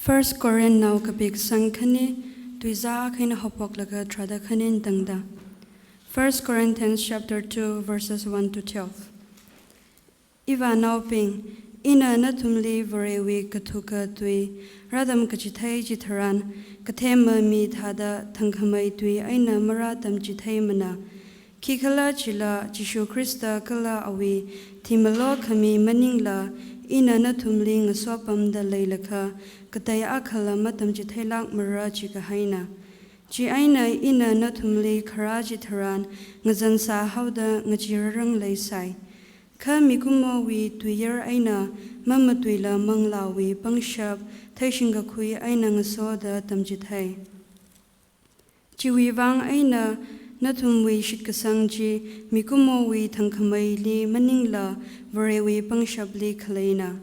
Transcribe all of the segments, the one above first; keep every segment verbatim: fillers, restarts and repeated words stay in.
First Corinth nao kapi kasang khani, tuizā akha eina haophoklaga tharāda khani tangda. First Corinthians chapter two, verses one to twelve. Ivānaobing, ina nathumli Varewui kathuka tui rātamkachithei chitharan, kathema mi thāda thangkhamei tui eina marātamchitheimana. Khikhalajila Jishu Khrista kala awui thimalo khami maningla, ina nathumli ngasopamda leilakha, katei akhala matamchitheilākmara jikahaina. Chieina ina nathumli kharā chitharan, ngazansā haoda ngachee rarang leisai. Kha mikumowui tuiyār eina mamatuila manglāwui pangshap theishingkakhui eina ngasoda tamchithei. Chiwui vang eina nathumwui shitkasang chi mikumowui thangkhameili maningla Varewui pangshapli khaleina.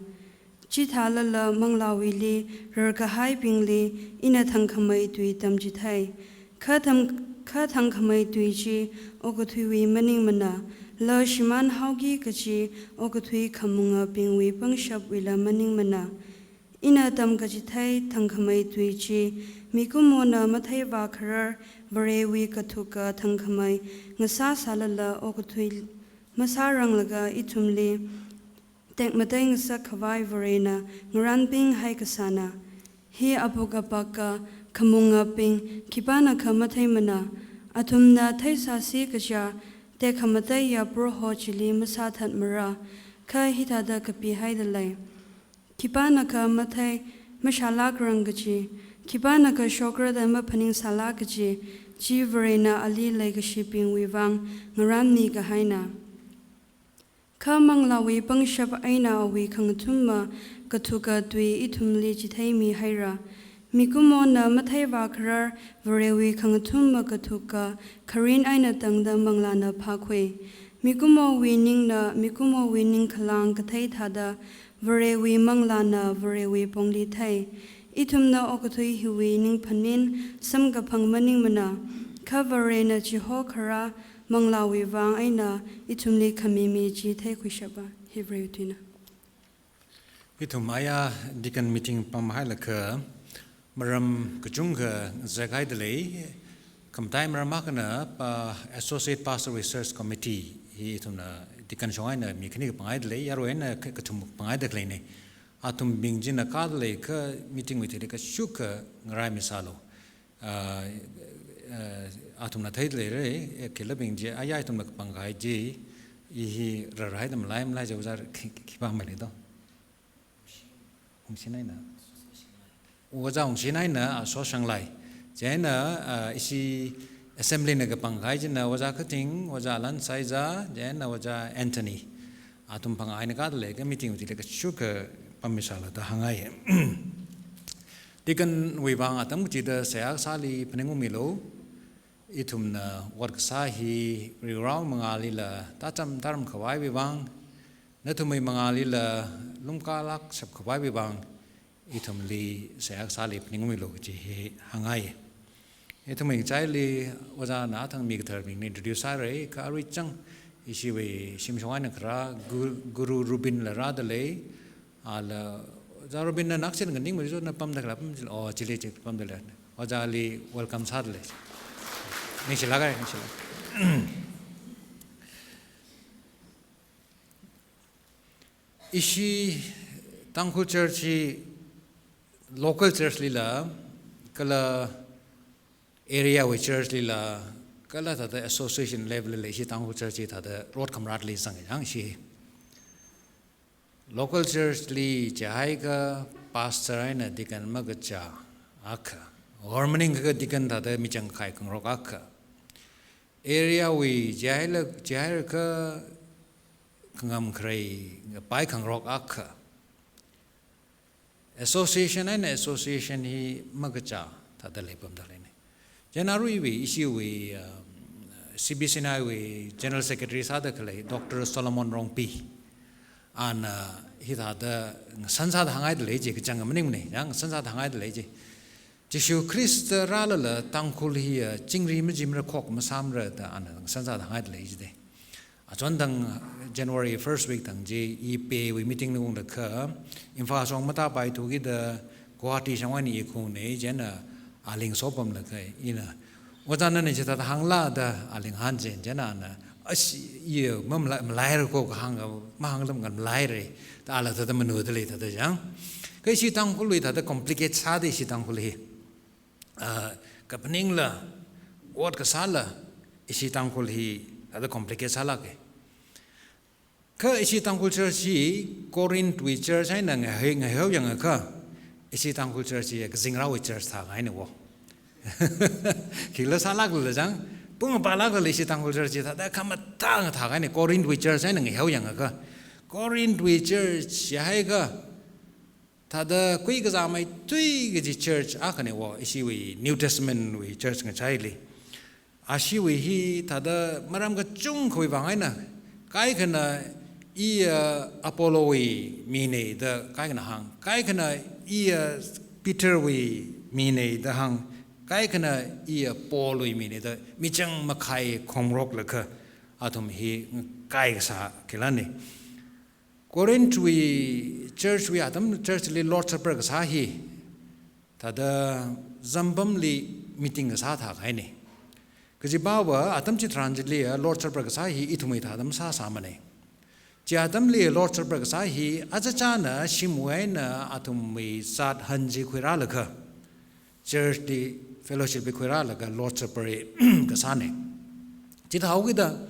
Chithālala manglāwuili rarkahaibingli ina thangkhamei tui tamchithei. Kha tham-, kha thangkhamei tui chi okathuiwui maningmana, la shimān haoki kachi okathui khamungabingwui pangshapwuila maningmana. Ina tamkachithei thangkhamei tui chi, mikumona matheivākharar Varewui kathuka thangkhamei ngasāsālala okathui masāranglaga ithumli tekmatei ngasakkhavai Varena ngarānpinghai kasāna. Hi apuk apaka khamungabing khipānakha matheimana, athumna theisāsi kaja tekhamateiya Proho chili masāthatmara, kha hithāda kapihaida lei. Khipānakha mathei mashālākrang kaji, khipānakha shokra da maphaningsālāk kaji, chi Varena ali leikashibingwui vang ngarānmikahaina. Kha manglāwui pangshap eina awui khangathuma kathuka tui ithumli chitheimihaira. Mikumona matheivākharar Varewui khangathuma kathuka kharin eina tangda manglāna phākhui. Mikumowui ningna mikumowui ningkhalāng kathei thāda, Varewui manglāna Varewui pongli thei. Ithumna okathui hiwui ningphanin samkaphang maningmana, kha Varena chihokharā manglāwui vang eina ithumli khami mi chi theikhuishapa. Hi Varewui tuina. Ithum aya deacon meeting pamhailakha maram kachungkha zakhaida lei. Khamatai maram akhana pa Associate Pastor Research Committee hi ithumna deacon shong eina mi khani kapanghaida lei, yarui eina ka-, kathum panghaida khaleina. Athumbing china kāda leikha meeting wui thili kashukka ngaraimi sālu. Ah, ah, athumna theida leira, eh, khilabing chi, aya ithumna kapangkahai chi, i hi rarhaida malai malai chi ojā khi-, khi-, khipā maleito. Ungshinaina. Ojā Ungshinaina, ah, Soshanglai. Chieina, ah, ishi assembly na kapangkahai china ojā Khating, ojā Lansaiza, chieina ojā Anthony. Athum phangaina kāda leikha meeting wui thili kashukka pammi sālu da hāngngai. Deacon wui vang atam kachida seihā kasāli phaningungmilu. Ithumna ot kasā hi riurao mangālila tācham tāram khavaiwui vang, nathumwui mangālila lumkālāk shap khavaiwui vang, ithumli seihā kasāli phaningungmilu kaji hi hāngngai. Ithumwui ngachaili ojāna athang mi katharbingli introduce sāra, kha arui chang ishiwui shimshong eina kharā Gu-, Guru Rubin la rāda lei, ala, ojā Rubin na naksin nganingmei china pamda khala pam chil-, oh, chili chi pamda lei. Ojāli welcome sāda lei. Ningshilāka, ningshilāka. Ishi Tangkhul Church hi local church lila, kala area wui church lila, kala thāda association level lila ishi Tangkhul Church hi thāda rot khamaratli zanga yang ishi. Local church li chihaikha pastor eina deacon makacha akha. Or maningakha deacon thāda michang khai khangarok akha. Area wui chihaila, chihaikha khangam kharei pai khangarok akha. Association eina association hi makacha thāda leipamda leina. Chieina aruiwui, ishiwui, um, C B C N I wui General Secretary sāda khalei Doctor Solomon Rongpi. Ana hithāda ngasan sāda hānghaida lei chi, kachang maningmana, ya ngasan sāda hānghaida lei chi. Jishu Khrista rālala Tangkhul hi, uh, chingri majimara khok masāmara da ana ngasan sāda hānghaida lei chi de. Achon thang January first week thang chi, i peiwui meeting na unglakha, Imphal shong matāpaithuki da, Guwahati shangwui eina i khungnei, chieina aling sopamlaga ina, ojā nana chithāda hāngla da aling hāngching, chieina ana, ashi, iya, mamla-, malaira ko kahāng ka, mahānglam ngamlaira, da ala thāda manuda lei thāda chang. Kha ishi Tangkhulwui thāda complicate sāda ishi Tangkhul hi. Ah, kaphaningla, ot kasāla, ishi Tangkhul hi thāda complicate sālāka. Kha ishi Tangkhul church hi Corinthwui church eina ngahei, ngaheo yangakha, ishi Tangkhul church hi kazingrāwui church thākahaina wo. Khila sālākla chang, pung palākla ishi Tangkhul church hi thāda khamathā thākahaina, Corinthwui church eina ngaheo yangakha. Corinthwui church ya haikha, thāda kui kazāmeithui kaji church akhana wo, ishiwui New Testamentwui church ngachaili. Ashiwui hi thāda maram kachungkhawui vang eina, kaikhana iya Apollowui mina da kaikhana hāng, kaikhana iya Peterwui mina da hāng, kaikhana iya Paulwui mina da michang makhai khongroklaga athum hi kaikasā khilana. Corinthwui churchwui atam churchli Lord Supper kasā hi, thāda zampamli meeting kasā thākahaina. Kajiva atam chitharan chili Lord Supper kasā hi ithumwui thāda masāsāmana. Chi atamli Lord Supper kasā hi achichāna shimwui eina athumwui zat han chi khuirālaga, churchli fellowshipli khuirālaga Lord Supper hi kasāna. Chithāhaokida,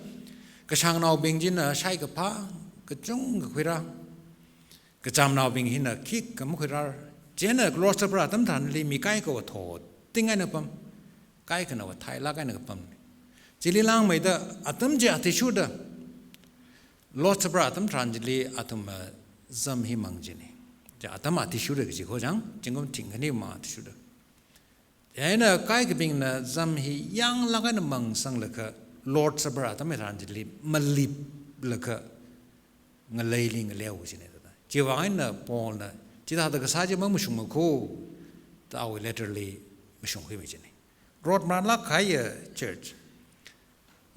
kashāngnaobing china shaikaphā kachungkha khuirā, kachamnaobing hina khikha makhuirār. Chieina Lord Supper atam tharanli mi kaikhava thoting eina pam, kaikhanava thailāk eina kapam. Chili langmeida atam chi athishurda, Lord Supper atam tharan chili athum, ah, zam hi mang china. Chi atam athishurda kaji kho chang, zingkum thingkhani mang athishurda. Chieina kaikhabingna zam hi yanglāk eina mangsanglaga Lord Supper atam tharan chili maliplaga ngaleili ngaleo china thāda. Chiwui vang eina Paulna, chithāda kasā chi mamashungmakho, da awui letterli mashungkhuimi china. Rot marālāk kahaiya church.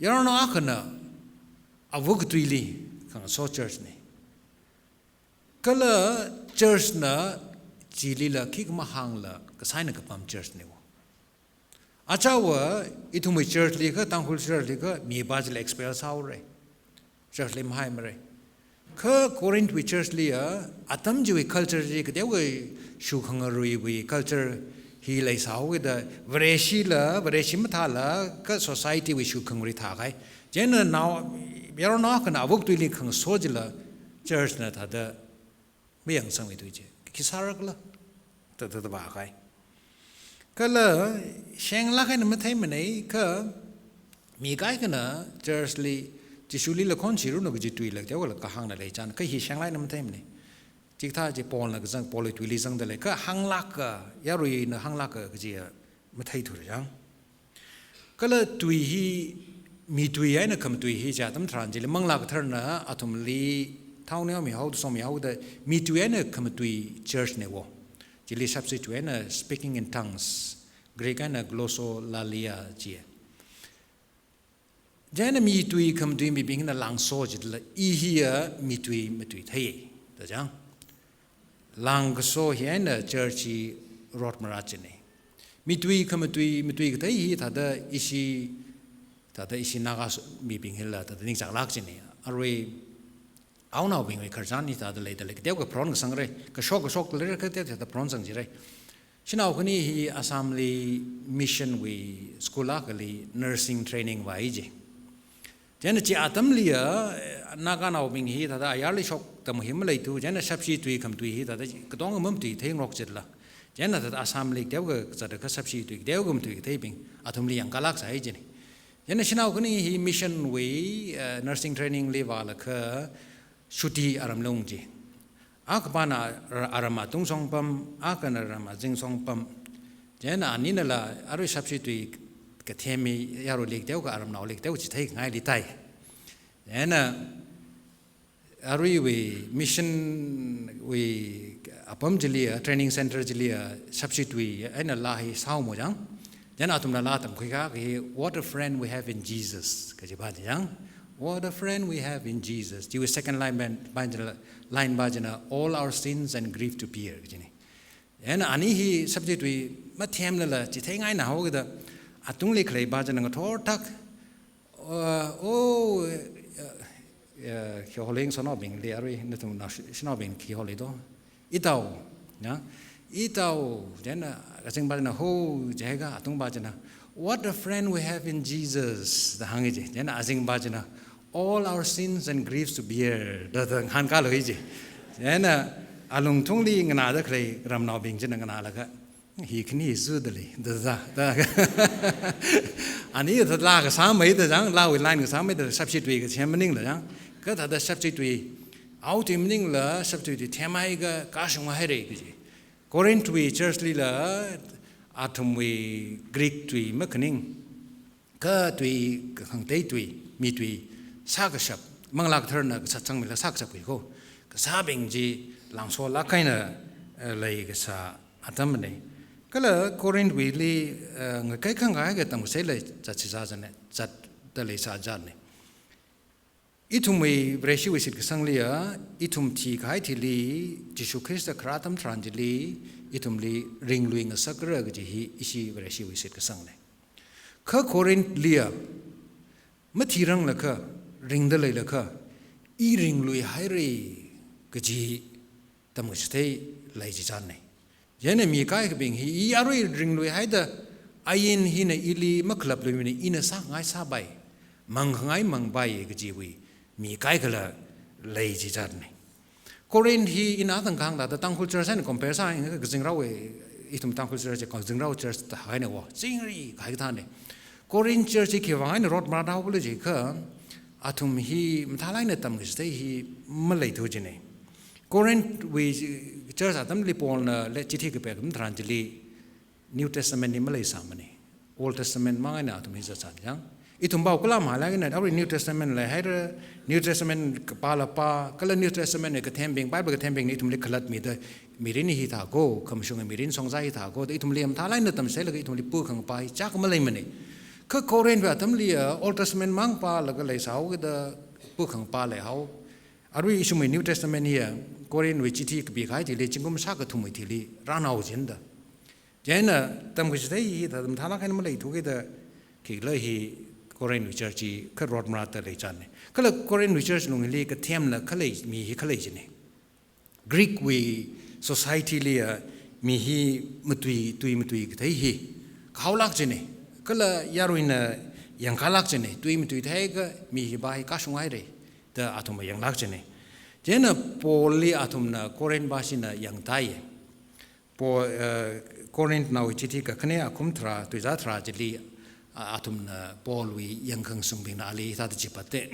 Yaronao akhana, ava katuili khangaso church na. Kala churchna chilila khikha mahāngla kasā eina kapam church na wo. Achāva, ithumwui churchli kha, Tangkhul churchli kha, mipā chila expel sāhaora. Churchli mahaimara. Kha Corinthwui churchli ya, atam chiwui culture chi, kateokha shukhangaruiwui culture hi leisāhaoda, Vareshila, Vareshi mathāla, kha societywui shukhangarui thākahai. Chieina nao, yaronao akhana ava katuili khangaso chila, churchna thāda mayangsangmeithui chi. Khi sārakhala, thāda thāda vākahai. Kala, shenglāk eina matheimana kha, mi kaikhana churchli, Jishulila khonshiranu kaji tuila, teokhala kahāngna lei chang, kha hi shenglāk eina matheimana. Chikathā chi Paulna kazang, Paulwui tuili zangda lei, kha hānglāka, yaruina hānglāka kaji ya matheithura chang. Kala tui hi, mi tui eina khamatui hi chi atam tharan chili Manglā Katharana athumli thaoneomihaoda, somihaoda, mi tui eina khamatui church na wo. Chili substitute eina speaking in tongues, Greek eina glossolalia chi. Chieina mi tui khamatui mibingna langso chila, i hiya mi tui matui thei, da chang. Langkaso hi eina church hi rot marā china. Mi tui khamatui, matui kathei hi thāda ishi, thāda ishi Naga s-, mibing hila thāda ningchānglāk china. Arui, aonaobingwui khararchan hi thāda leida lei, kateokha pharon kasangra, kashok kashokla leira, kateokha thāda pharonsang jira. Shanao khani hi Assamli missionwui school akhali nursing training vāi ji. Chieina chi atamli ya, Naganaobing hi thāda ayarli shoktam hi maleithu, chieina shapshi tui khamatui hi thāda katonga mamatui theingarok chitla. Chieina thāda Assamli teokha zatakha shapshi tui teokha matui theibing, athumli yangkalāk sāi jina. Chieina shanao khani hi missionwui, eh, nursing trainingli vālaga shuti aramli ung ji. Akhapana ra-, aram atungshong pam, akhana aram azingshong pam. Chieina aninala arui shapshi tui kathemmi yaruili teokha aramnaoli teokha chitheingaili tai. Chieina aruiwui missionwui apam chili ya, training center chili ya, shapshi tui eina laa hi sāhaomo chang. Chieina athumna laa tamkhuikahai hi, "What a friend we have in Jesus," kaji pā chi chang. "What a friend we have in Jesus." Chiwui second line pā, pā chila, line pā china, "All our sins and grief to bear," kajina. Chieina ani hi subject tui mathemlala chitheingai eina haokida, atungli khalei pā china ngathor thak, uh, oh, uh, uh, khi holing shanaobingli arui, nathum nao shi-, shanaobing khi holi do. Itao, ya? Itao, chieina, kazing pā china ho, jiakha atung pā china, "What a friend we have in Jesus," da hāngi ji. Chieina azing pā china, "All our sins and griefs to bear," da, da ngahānkālui ji. Chieina alungthungli nganāda khalei ramnaobing china nganālaga, "Hi khani hi zu da lei," da, da, da. Ani thāda laa kasāmei da jang, laawui line kasāmei da substitute kasem maningla jang. Kha thāda substitute, ao tui maningla substitute themhaiakha kashung haira kaji. Corinth wui church lila athumwui Greek tui makhaning, kha tui khangatei tui, mi tui sākashap, Manglā Katharana kasā changmila sākashap khui ko. Kasābing chi langsolāk eina, eh, leikasā atamna. Kala Corinth wuili, eh, ngakai khangai katam kasā lei zatsi zazane, zatda leisā zatna. Ithumwui Vareshiwui shitkasangli ya, ithum thikahai thili, Jishu Khrista kharā atam tharan chili, ithumli ringlui ngasakra kaji hi ishi Vareshiwui shitkasangna. Kha Corinth li ya, mathi ranglakha, ringda leilakha, i ringlui haira kaji tamkachithei lei chichanna. Chieina mi kaikhabing hi i arui ringlui haida, ain hina ili makhalapluimana, ina sāngai sāpai, mangkhangai mangpai kajiwui mi kaikhala lei chichanna. Corinth hi ina tangkhang thāda Tangkhul church eina compare sāngaikha kazingraowui, ithum Tangkhul church, kazingrao church thāhaina wo, chingri kahai thāna. Corinth church hi khiwui vang eina rot marāhaowa khala jiakha, athum hi mathālāk eina tamkachithei hi maleithu jina. Corinth wui church atamli Paulna le chithi kapek atam tharan chili New Testament hi maleisāmana. Old Testament mang eina athum hi zatzan jang. Ithum pao kala mahalāk eina, arui New Testament leihaira, New Testament kapāla pā, kala New Testament wui kathembing, Bible kathembingna ithumli khalatmida, mirin hi thāko, khamashunga mirin shongza hi thāko, da ithumli mathālāk eina tamsailaga ithumli pukhangpa hi chak maleimana. Kha Corinth wui atamli ya, Old Testament mang pālaga leisāhaokida pukhangpa leihao. Arui ishimwui New Testament hi ya, Corinth wui chithi kapikahai thili, zingkum shākathumwui thili rānao jinda. Chieina tamkachithei hi thāda mathālāk eina maleithu kida, khikhala hi Corinth wui church hi kha rot marāda leichanna. Kala Corinth wui church lungli kathemla khalei, mi hi khalei jina. Greek wui society li ya mi hi matui, tui matui kathei hi kahaolāk jina. Kala yaruina yangkālāk jina. Tui matui theiakha mi hi pā hi kashung haira da athumna yanglāk jina. Chieina Paul li athumna Corinth pāshina yangtāya. Paul, eh, Corinth naowui chithi kakhane akhum tharā, tuizā tharā chili, a, athumna Paul wui yangkhangasungbingna ali thāda chipate.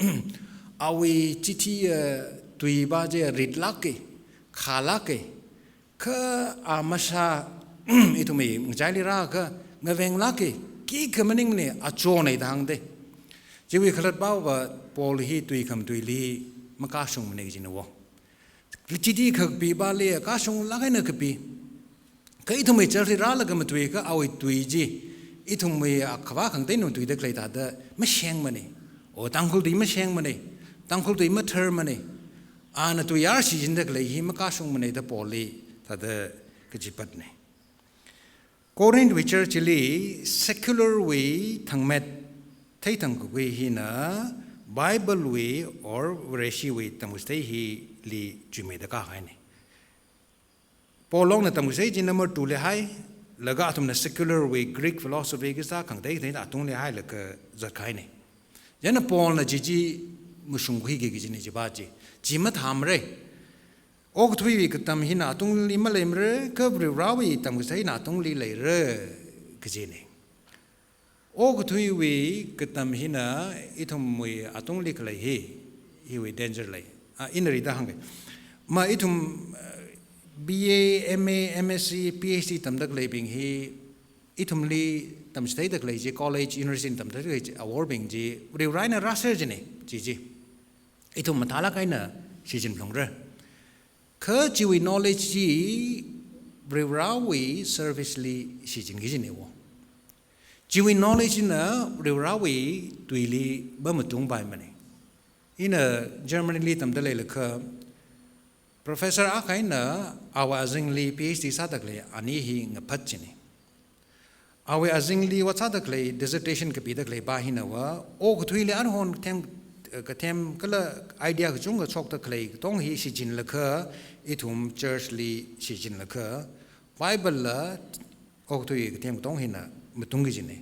Awui chithi, eh, tui pā chi ritlāka, khālāka, kha a masha ithumwui ngachaili rāakha ngavenglāka, khikha maningmana, achonna da hāngda. Chiwui khalatpava Paul hi tui khamatuili makashungmana kajina wo. Chithi kakapi pāli kashunglāk eina kapi. Kha ithumwui church li rālaga matuiakha awui tui chi, ithumwui akhavā khangateina matuida khalei thāda mashengmana. O Tangkhul tui mashengmana. Tangkhul tui matharmana. Ana tuiyār shichinda khalei hi makashungmana da Paul li thāda kachipatna. Corinth wui church li secular wui thangmet theithang kakhui hina Bible wui or Vareshiwui tamkachithei hili chuimeida kahaina. Paul longna tamkachithei chi number two li hailaga athumna secular wui Greek philosophy kasā khangatei kathei atungli hailaga zatkahaina. Chieina Paulna chi chi mashungkhuiki kajina chi pā chi. Chi mathāmara. Okathuiwui katam hina atungli maleimara, kha Varivarāwui tamkachithei hina atungli leira kajina. Okathuiwui katam hina ithumwui atungli khalei hi, hiwui danger lei. A, ina rida hāngke. Ma ithum, eh, B A, M A, M S C, P H D tamda khaleibing hi, ithumli tamchitheida khalei chi, college, university tamda khalei chi, aworbing chi, Varivarāna rāser jina, chi chi. Ithum mathālāk eina shichinphalungra. Kha chiwui knowledge chi Varivarāwui service li shichinki jina wo. Chiwui knowledge na Varivarāwui tuili mamatungpaimana. Ina Germany li tamda leilakha, Professor akha eina awui azingli PhD sāda khalei ani hi ngaphat chini. Awui azingli ot sāda khalei, dissertation kapida khalei pa hinava, okathuili arhon kathem, kathem kala idea kachungkha shokda khalei katonga hi shichinlaga, ithum church li shichinlaga, Bible la okathui kathem katonga hina matungki kajina.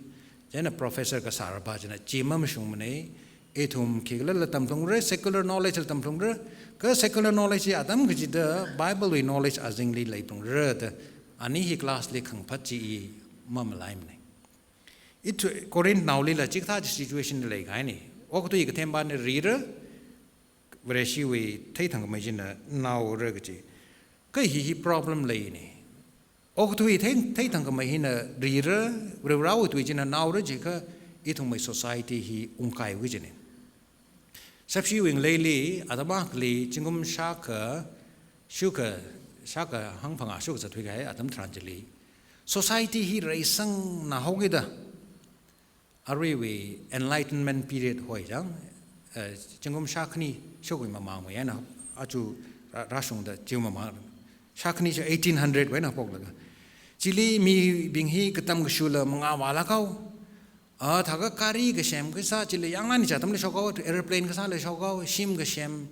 Chieina professor kasāra pa china chi mamashungmana, ithum khikhala la tamphungra, secular knowledge la tamphungra, kha secular knowledge hi atam kachida Bible wui knowledge azingli leiphungra da, ani hi class li khangaphat chi i mamalaimana. Ithu Corinth naolila chikathā chi situation leikahaina. Okathui kathempa na rira, Vareshiwui theithangkhamei china naora kaji. Kha hi hi problem leina. Okathui thei, theithangkhamei hina rira, Varivarawui tui china naora jiakha ithumwui society hi ungkaiwa kajina. Shapshiwui ngaleili, atam akhali, zingkum shākha, shukha, shākha hangphangā shukha zatthuikahai atam tharan chili, society hi reisangna haokida, aruiwui enlightenment period hoi chang, eh, zingkum shākhani shokhuimamangwui eina aja rā, rāshungda chiwui mamang. Shākhani chi eighteen hundred wui eina haophoklaga. Chili mibing hi katam kashula mangā vālāk haowa. Ah, thākha gari kasem kasā chili yanglan chi atamli shokhao, aeroplane kasāla shokhao, shim kasem,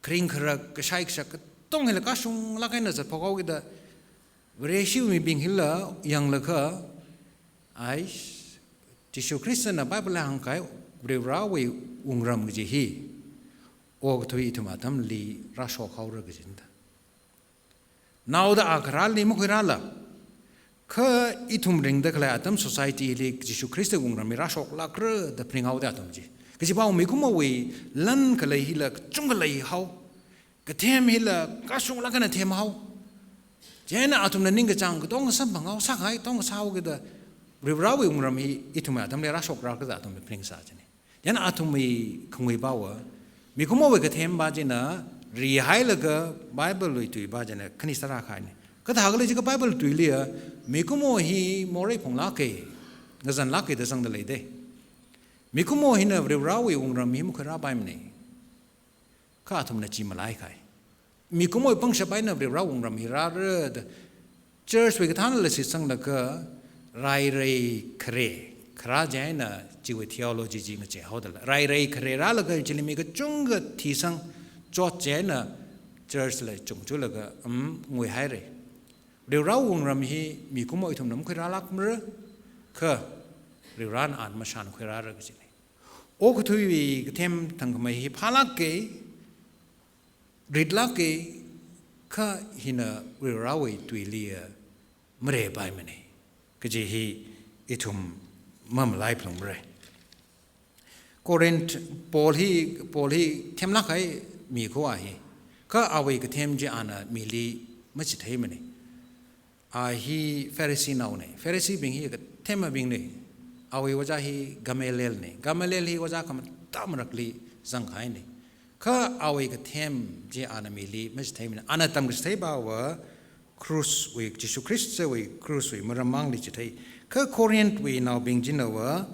kharing kharak, kashai kashak katonga hila kashunglāk eina zatphok haokida, Vareshi mibing hila yanglaga, ai, Jishu Khristana Bible la hāngkahai Varivarawui wungram kaji hi okathui ithum atamli rāshok haora kajina da. Naoda a kharāli makhuirāla, kha ithum ringda khalei atam society li Jishu Khrista wungram hi rāshoklākra da phaninghaoda atam chi. Kajipava mikumowui lan khalei hila kachungkha leihao, kathem hila kashunglāk eina themhao. Chieina athumna ningkachāng katonga samphanghaowa, sākahai katonga sāhaokida, Varivarawui wungram hi ithum atamli rāshokrākra da athumna phaningsā china. Chieina athumwui khangui pava, mikumowui kathempa china rihailaga Bible wui tui pa china khani sārākahaina. Kathākhala jiakha Bible tuiliya, mikumo hi morei phunglāka, ngazanlāka da zangda leida. Mikumo hina Varivarawui wungram hi makhuirāpaimana. Kha athumna chi malaikahai. Mikumowui pangshap eina Varivara wungram hi rāra da. Church wui kathānla shitsanglaga, rairei khare, kharā chieina chiwui theology chi ngacheihaodala. Rairei khare rālaga chili mi kachungkha thisang chot chieina church la chungchulaga, um, nguihaira. Varivara wungram hi mikumo ithumna makhuirālākmara, kha Varivarana ana mashan khuirāra kajina. Okathuiwui kathem thangkhamei hi phālāka, ritlāka, kha hina Varivarawui tuiliya mareipaimana kaji hi ithum mamalai phalungmara. Corinth Paul hi, Paul hi themlāk kahai mi khuwa hi, kha awui kathem chi ana mili machitheimana. A hi Pharisee naona. Pharisee bing hi kathemabingna. Awui ojā hi Gamalielna. Gamaliel hi ojā khamathā marakli zangkahaina. Kha awui kathem chi ana mili machitheimana. Ana tamkachithei pava cross wui, Jishu Khristawui cross wui maram mangli chithei. Kha Corinth wui naobing chinava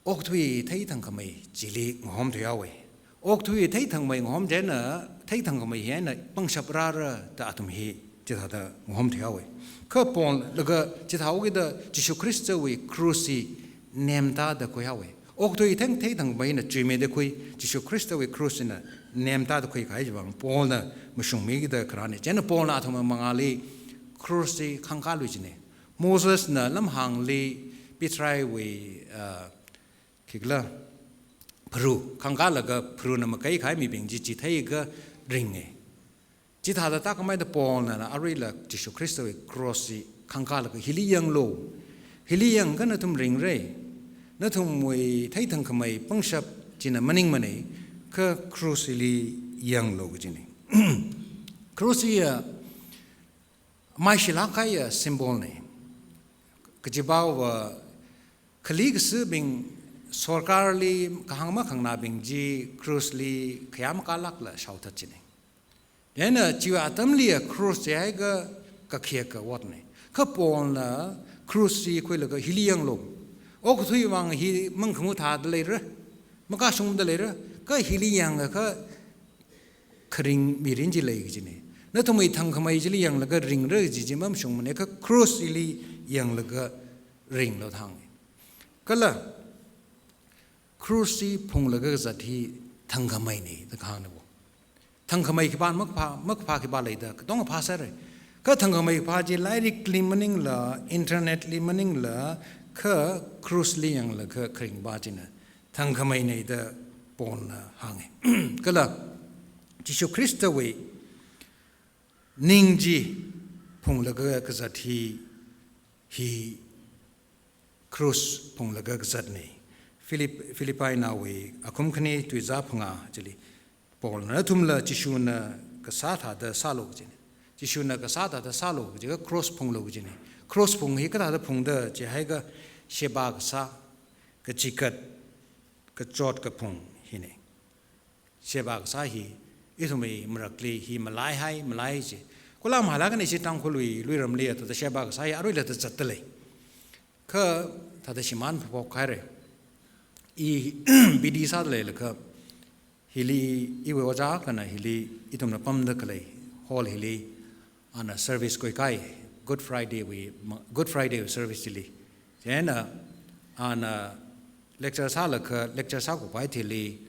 okathui theithangkhamei chili ngahom thuihaowa. Okathui theithangmei ngahom chieina, theithangkhamei hi eina pangshap rāra da athum hi chithāda ngahom thuihaowa. Kha Paul laga chithāhaokida Jishu Khristawui cross hi nemtāda khuihaowa. Okathui theng theithangkhamei hina chuimeida khui, Jishu Khristawui cross hina nemtāda khuikahai chiwuivang Paulna mashungmikida kharāna. Chieina Paulna athum mangāli cross hi khangkālui kajina. Mosesna lamhāngli Pitharaiwui, ah, khikhala, pharu, khangkālaga pharuna makaikahai mibing chi chitheiakha ringa. Chithāda tākhameida Paulna aruila Jishu Khristawui cross hi khangkālaga hili yanglu. Hili yangakha nathum ringra. Nathumwui theithangkhamei pangshap china maningmana, kha cross hili yanglu kajina. Cross hiya maishilāk kahaiya symbol na. Kajipava khali kasibing, sorkarli kahāng makhanganābing chi cross li khayā makālākla shaothat kajina. Chieina chiwui atamliya cross chihaiakha kakhayak kawotna. Kha Paulna cross chi khuilaga hili yanglu. Okathuiwui vang hi mangkhamu thāda leira, makashungda leira, kha hili yangakha kharing mirin chi lei kajina. Nathumwui thangkhamei chili yanglaga ringra kaji chi mamashungmana, kha cross chili yanglaga ringlu da hānga. Kala cross chi phunglaga kazat hi thangkhameina da kahāngna bo. Thangkhamei khipā makaphā, makaphā khipā leida, katonga phāsāra. Kha thangkhamei kaphā chi lairikli maningla, internet li maningla, kha cross li yanglaga kharingpa china thangkhameina da Paulna hānga. Kala Jishu Khristawui ning chi phunglaga kazat hi, hi cross phunglaga kazatna. Philip-, Philippinaowui akhum khani tuizā phangā chili Paulna, nathumla Jishuna kasā thāda sālu kajina. Jishuna kasā thāda sālu kaji kha cross phunglu kajina. Cross phung hi kathāda phungda jihaiakha sheba kasā, kachigat, kachot kaphung hina. Sheba kasā hi ithumwui marakli hi malaihai, malai chi. Khuilam hailakha ina ishi Tangkhulwui luiramli thāda sheba kasā hi aruila thāda zatda lei. Kha thāda shimān phapok haira. I B D sāda leilakha hili iwui ojā akhana hili ithumna pamda khalei hall hili ana service khuikai, Good Friday wui, Good Friday wui service chili. Chieina ana lecture sālaga, lecture sākhuipai thili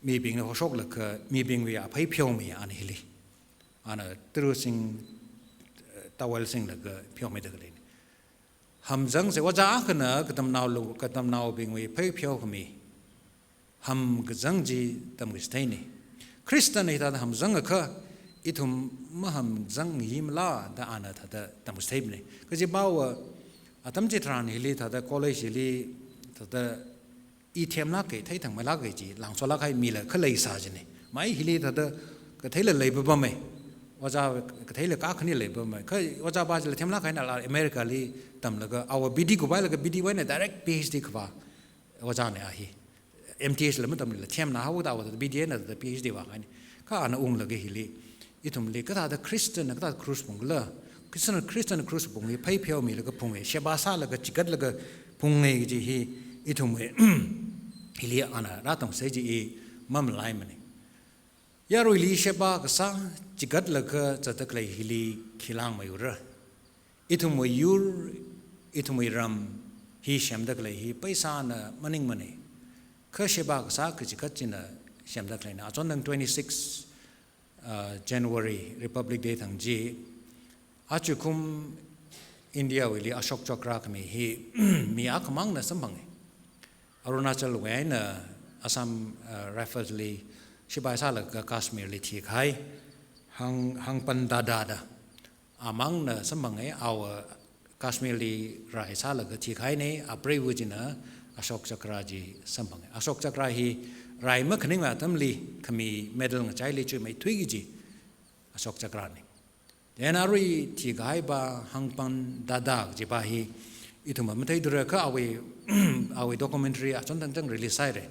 mibingna hoshoklaga mibingwui aphei pheomi ana hili. Ana tara sing, eh, towel singlaga pheomida khaleina. Hamzang chi ojā akhana katamnao lu-, katamnaobingwui phei pheokhami hamkazang chi tamkachitheina. Khristana hithāda hamzangakha ithum mahamzang himala da ana thāda tamkachitheimana. Kajiva atam chitharan hili thāda college hili thāda i themlāka, theithangmeilāka chi langsolākhai mila khalei sā china. Mai hili thāda katheila leipapama. Ojā katheila kakhani leipapama. Kha ojāpa chila themlākhaina la America li tamlaga, awa B D khuipailaga B D wui eina direct P H D khuipa ojāna a hi. M T H la matamlila themna haoda awa B D eina thāda P H D vākahaina. Kha ana unglaga hili ithumli kathāda Khristana kathāda cross phungkhala, Khristana, Khristana cross phung hi phei pheomilaga phunga, sheba sālaga chigatlaga phunga kaji hi ithumwui hili ana rātamsai chi i mamalaimana. Yaruili sheba kasā chigatlaga zatda khalei hili khi langmeiura. Ithumwui yur, ithumwui ram hi semda khalei hi paisāna maningmana. Kha sheba kasā kachigat china semda khaleina. Achon tang twenty-six, uh, January Republic Day thang chi, achukum India wuili Ashok Chakra khami hi mi akhamangna samphanga. Arunachal wui eina Assam, uh, Rifles li shipai sālaga Kashmir li thikahai Hang-, Hangpan Dada da. Amangna samphanga, awa Kashmir li rai sālaga thikahaina, apreiva china Ashok Chakra chi samphanga. Ashok Chakra hi rai makhaning atamli khami medal ngachaili chuimeithui kaji Ashok Chakra na. Then arui thikahaipa Hangpan Dada kajipa hi ithumva matheithura kha awui, awui documentary achon tangtang release sāhaira.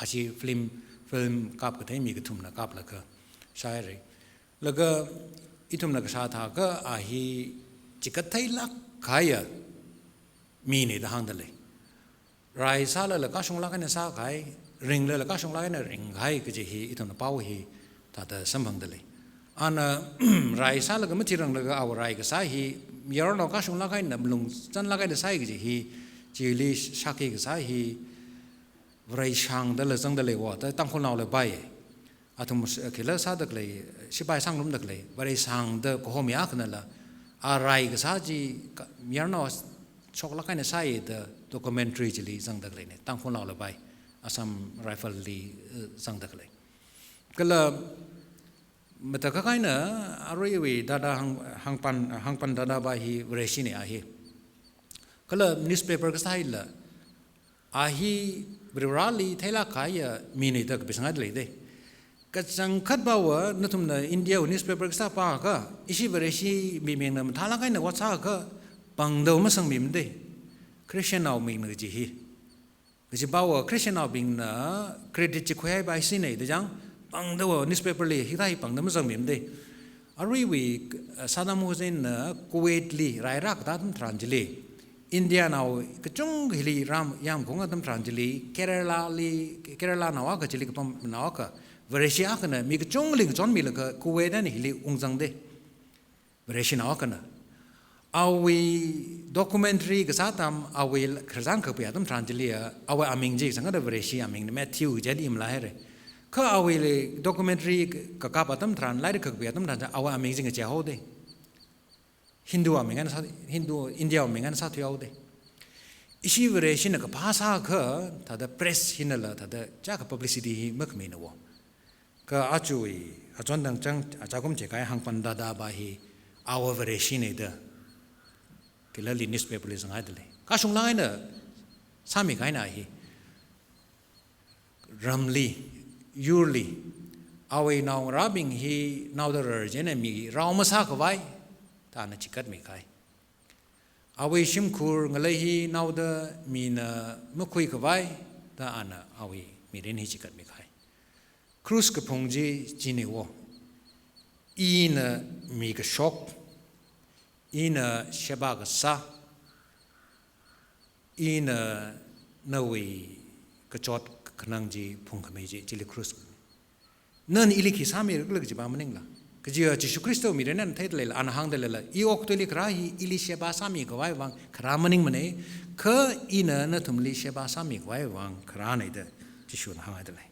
Ashi film, film kapkathei mi kathumna kaplaga sāhaira. Laga ithumna kashā thākha a hi chigattheilāk kahaiya mina da hāngda lei. Rai sālala kashunglāk eina sākahai, ringlala kashunglāk eina ringkahai kaji hi ithumna pao hi thāda samphangda lei. Ana rai sālaga mathiranglaga awa rai kasā hi, yarnao kashunglāk eina malung zanlāk eina sāi kaji hi, chili shākhi kasā hi, Vareshangdala zangda leiva, da Tangkhulnaola pai. Athum s-, khila sāda khalei, shipai sāngarumda khalei, Vareshangda kahomi akhanala, a rai kasā chi ka-, yarnao shoklāk eina sāi da documentary chili zangda khaleina, Tangkhulnaola pai, Assam Rifle li, eh, zangda khalei. Kala matakhak eina aruiwui Dada Hang-, Hangpan, Hangpan Dada pa hi Vareshina a hi. Kala newspaper kasā hila, a hi Varivarali theilāk kahaiya mina da kapisangda leida. Kachangkhatpava nathumna India wui newspaper kasā pākha, ishi Vareshi mibingna mathālāk eina ot sākha, pāngda masangmimada. Christian nao mina kaji hi. Kajipava Christian naobingna credit chi khuihaipa ishina da chang, pāngda newspaper li hithā hi pāngda masangmimada. Aruiwui, eh, Saddam Hussein na Kuwait li rai rākatā atam tharan chili, India nao kachungkha hili ram yamkhaung atam tharan chili, Kerala li, Kerala nao akha chili kapam nao akha, Vareshi akhana mi kachungkha ngachonmilaga Kuwait eina hili ungzangda. Vareshinao akhana. Awui documentary kasā atam, awui khararchān kakapi atam tharan chiliya, awui aming chi sangada Vareshi amingna Matthew kaji imla haira. Kha awuili documentary kakap atam tharan, lairik kakapi atam tharan, awui aming chi ngacheihaoda. Hindu aming eina sā, Hindu, India aming eina sāthuihaoda. Ishi Vareshina kaphā sākha, thāda press hinala, thāda chaka publicity hi makhamina wo. Kha aja hi, achon tangchang, achakum chekahai hāngpam dada pa hi, awui Vareshina da. Khilali newspaper li zanghaida lei. Kashunglang eina sāmikahaina hi. Ramli, yurli, awui naongarābing hi naoda rarchina mi rao masākhavai, da ana chikatmikahai. Awui shimkhur ngalei hi naoda mina makhuikhavai, da ana awui mirin hi chikatmikahai. Cross kaphung chi china wo. Ina mi kashok, ina sheba kasā, ina nawui kachot kakhanang chi phungkhami chi, chili cross. Nana ili khi sāmira khala kajipa maningla. Kajiya Jishu Khrista mirin eina theida leila, ana hāngda leila, I okathuili kharā hi ili sheba sāmikhavai vang kharā maningmana, kha ina nathumli sheba sāmikhavai vang kharāna da Jishuna hānghaida lei.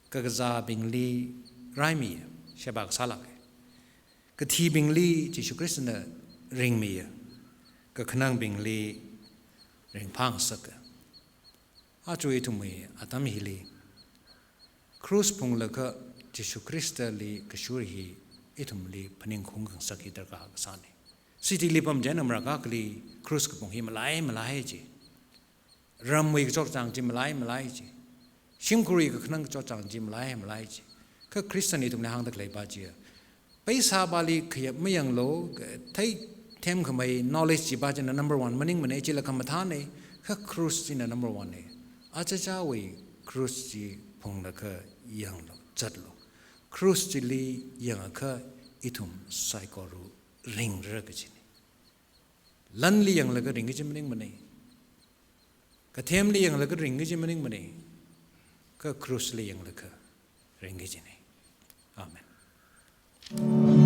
Kakazābingli raimiya, sheba kasālāka. Kathibingli Jishu Khristana ringmiya, kakhanangbingli ringphāngasaka. Aja ithumwui atam hili, cross phunglaga Jishu Khristali kashur hi ithumli phaningkhui khangasak hi darkar kasāna. City li pamchina marākha akhali cross kaphung hi malai malai chi. Ramwui kachotchāng chi malai malai chi. Shimkhurwui kakhanang kachotchāng chi malai malai chi. Kha Christian ithumli hāngda khaleipa chiya, paisāpali khayap mayanglu, theithemkhamei knowledge chipa china number one maningmana, chila khamathāna, kha cross china number one na. Aja chawui cross chi phunglaga yanglu, zatlu. Cross chili yangakha ithum saikora ringra kajina. Lanli yanglaga ringki kaji maningmana. Kathemli yanglaga ringki kaji maningmana. Kha cross li yanglaga ringki kajina. Amen.